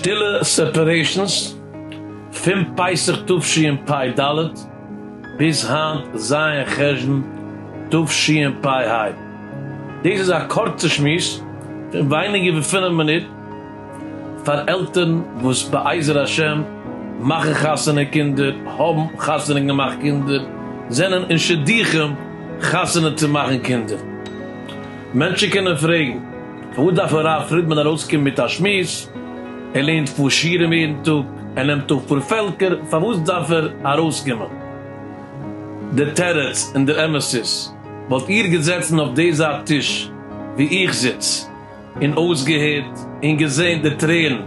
שטילע separations פון פסח תשפ ד ביז היינט ז' חשון תשפ ה. דאס איז א קורצע שמועס פון ווייניגער ווי פינף מינוט פאר עלטערן וואס בעזר השם מאכן חתונה קינדער, האבן חתונה געמאכט קינדער, זענען אין שידוכים חתונה צו מאכן קינדער. מענטשן קענען פרעגן, פארוואס דארף הרב פרידמאן ארויסקומען מיט א שמועס? ער לערנט פאר שיעורים יעדן טאג, ער נעמט אויף פאר פעלקער, פארוואס דארף ער ארויסקומען? דער תירוץ און דער אמת איז, וואלט איר געזעצן אויף די זייט טיש וואו איך זיץ, און אויסגעהערט און געזען די טרערן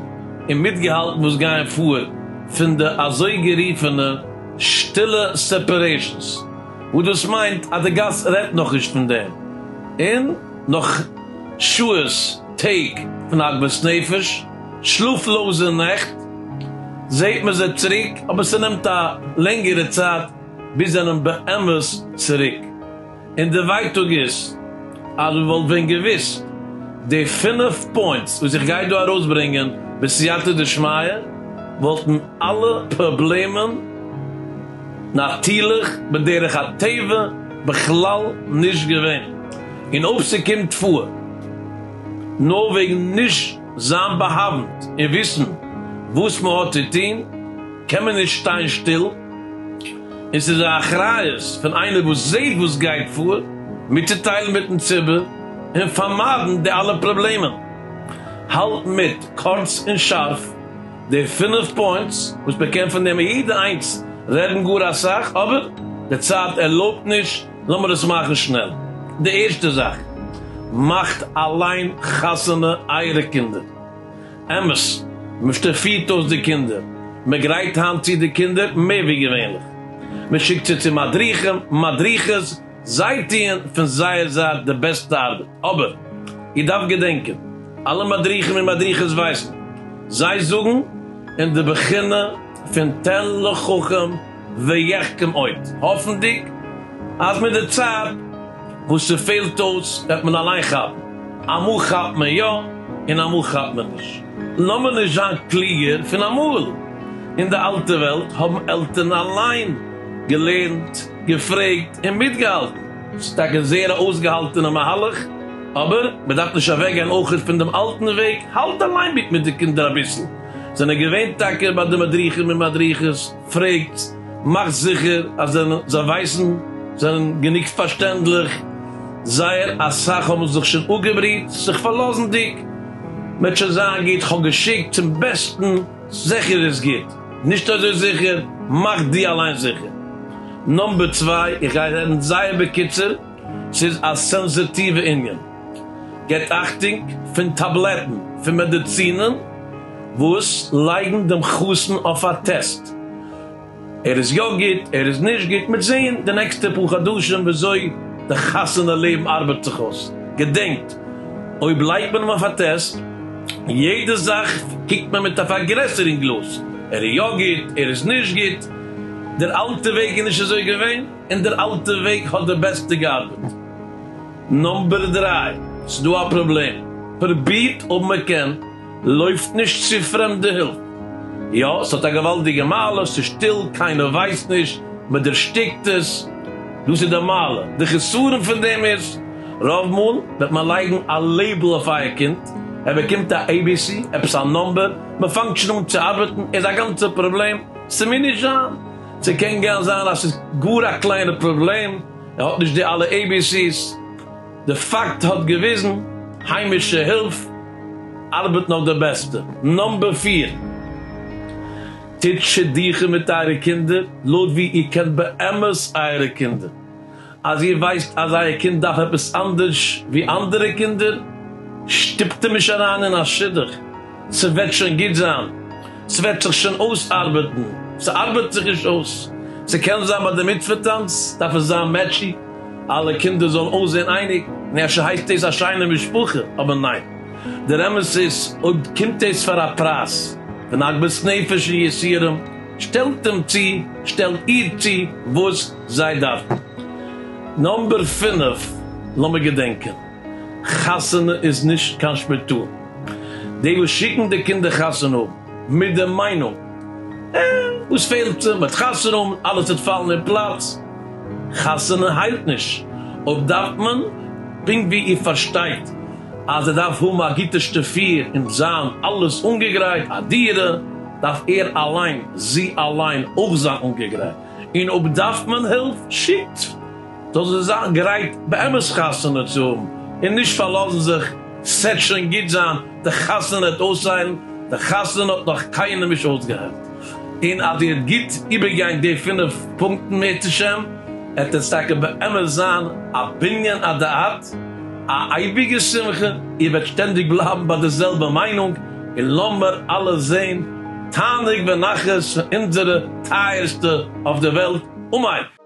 און מיטגעהאלטן וואס גייען פאר פון די אזויגערופענע שטילע separations, וואס דאס מיינט אז די גאס רעדט נאכנישט פון דעם, און נאך שעות, טעג פון עגמת נפש, שלאפלאזע נעכט, זעט מען זיי צוריק, אבער ס'נעמט א לענגערע צייט ביז זענען באמת צוריק. און די ווייטאג איז אז מ'וואלט ווען געוויסט די פינף points וואס איך גיי דא ארויסברענגען בסייעתא דשמיא וואלטן אלע פראבלעמען נאטירליך בדרך הטבע בכלל נישט געווען, און אויב ס'קומט פאר נאר וועגן נישט זיין באהאווענט און וויסן וואס מ'האט צו טון קען מען נישט שטיין שטיל, און ס'איז א אחריות פון איינער וואס זעט וואס גייט פאר מיטצוטיילן מיטן ציבור און פארמיידן די אלע פראבלעמען. האלט מיט קורץ און שארף די פינף points וואס מען קען פון דעם יעדע איינס רעדן גאר אסאך אבער די צייט ערלויבט נישט, לאמיר עס מאכן שנעל. די ערשטע זאך, מאכט אליין חתונה אייערע קינדער. אמת, מען שטאפירט אויס די קינדער, מען גרייט היינט צו די קינדער מער ווי געווענליך, מען שיקט זיי צו מדריכים, מדריכות, זיי טוען פון זייער זייט די בעסטע ארבעט, אבער איר דארפט געדענקען, אלע מדריכים און מדריכות ווייסן, זיי זאגן אין די בחינה פון תן לחכם ויחכם עוד, האפנדיג אז מיט די צייט וואס ס'פעלט אויס וועט מען אליין כאפן, אמאל כאפט מען יא און אמאל כאפט מען נישט, לאמיר נישט זיין קלוגער פון אמאל, אין די אלטע וועלט האבן עלטערן אליין געלערנט, געפרעגט און מיטגעהאלטן. ס'איז טאקע זייער א אויסגעהאלטענע מהלך, אבער מ'דארף נישט אוועקגיין אויכעט פון דעם אלטן וועג, האלט אליין מיט מיט די קינדער אביסל, זענען געווען טאקע ביי די מדריכים און מדריכות, פרעגט, מאכט זיכער אז זיי ווייסן, זענען גענוג פארשטענדליך, זייער אסאך האבן זיך שוין אפגעבריט, זיך פארלאזנדיג, מ'וועט שוין זיין גוט, כ'האב געשיקט צום בעסטן. זיכער איז גוט, נישט אזוי זיכער, מאך דו אליין זיכער. number צוויי, איך גיי רעדן זייער בקיצור, ס'איז א סענזעטיווע ענין. געבט אכטונג פון טאבלעטן, פון מעדיצינען וואס לייגן דעם חתן אויף א test. ער איז יא גוט, ער איז נישט גוט, מ'עט זעהן די נעקסטע פאר חדשים וויאזוי די חתונה לעבן ארבעט זיך אויס. געדענקט, אויב לייגט מען אים אויף א test, יעדע זאך קוקט מען מיט א פארגרעסערונג גלאז, ער איז יא גוט, ער איז נישט גוט, דער אלטע וועג איז נישט אזוי געווען, און דער אלטע וועג האט די בעסטע געארבעט. number דריי, ס'דא א פראבלעם, פרובירט אויב מ'קען לויפט נישט צו פרעמדע הילף. יא, ס'האט א געוואלדיגע מעלה, ס'איז שטיל, קיינער ווייסט נישט, מ'דערשטיקט עס. דאס איז די מעלה. די חסרון פון דעם איז, רוב מאל וועט מען לייגן א label אויף אייער קינד, ער באקומט א ABC, עפעס א number, מ'פאנגט שוין אן צו ארבעטן, איז א גאנצע פראבלעם, ס'מוז נישט זיין. ס'קען גאר זיין אז ס'איז גאר א קליינע פראבלעם, ער האט נישט די אלע ABCs. די פאקט האט געוויזן, היימישע הילף ארבעט נאך די בעסטע. number פיר, טוט שידוכים מיט אייערע קינדער לויט ווי איר קענט באמת אייערע קינדער. אז איר ווייסט אז אייער קינד דארף עפעס אנדערש ווי אנדערע קינדער, שטופט אים נישט אריין אין א שידוך, ס'וועט שוין גוט זיין, ס'וועט זיך שוין אויסארבעטן, ס'ארבעט זיך נישט אויס, ס'קען זיין ביי די מצוה טאנץ דארף עס זיין matchy, אלע קינדער זאלן אויסזען אייניג, און אפשר הייסט דאס א שיינע משפחה, אבער ניין. דער אמת איז, אויב קומט דאס פאר א פרייז פון עגמת נפש און יסורים, שטעלט אים צו, שטעלט איר צו וואס זיי דארפן. number פינף, לאמיר געדענקען, חתונה איז נישט קיין שפיטאל. די וואס שיקן די קינדער חתונה האבן. מיט די מיינונג, אה, וואס פעלט זיך, מ'וועט חתונה האבן, אלעס וועט פאלן אין פלאץ. חתונה היילט נישט. אויב דארף מען, פונקט ווי איר פארשטייט אז ער דארף האבן א גוטע שטאפיר און זיין אלעס אנגעגרייט, א דירה, דארף ער אליין, זי אליין, אויך זיין אנגעגרייט. און אויב דארף מען הילף, שיקט. זאל זי זיין גרייט באמת חתונה צו האבן און נישט פארלאזן זיך ס'עט שוין גוט זיין, די חתונה העט אויסהיילן, די חתונה האט נאך קיינעם נישט אויסגעהיילט, און אז איר העט גוט איבערגיין די פינף פונקטן מערצעשעם העט עס טאקע באמת זיין א בנין עדי עד, א אייביגע שמחה, איר וועט שטענדיג בלייבן ביי די זעלבע מיינונג, און לאמיר אלע זען תענוג ונחת פון אונזערע טייערסטע אויף די וועלט, אמן!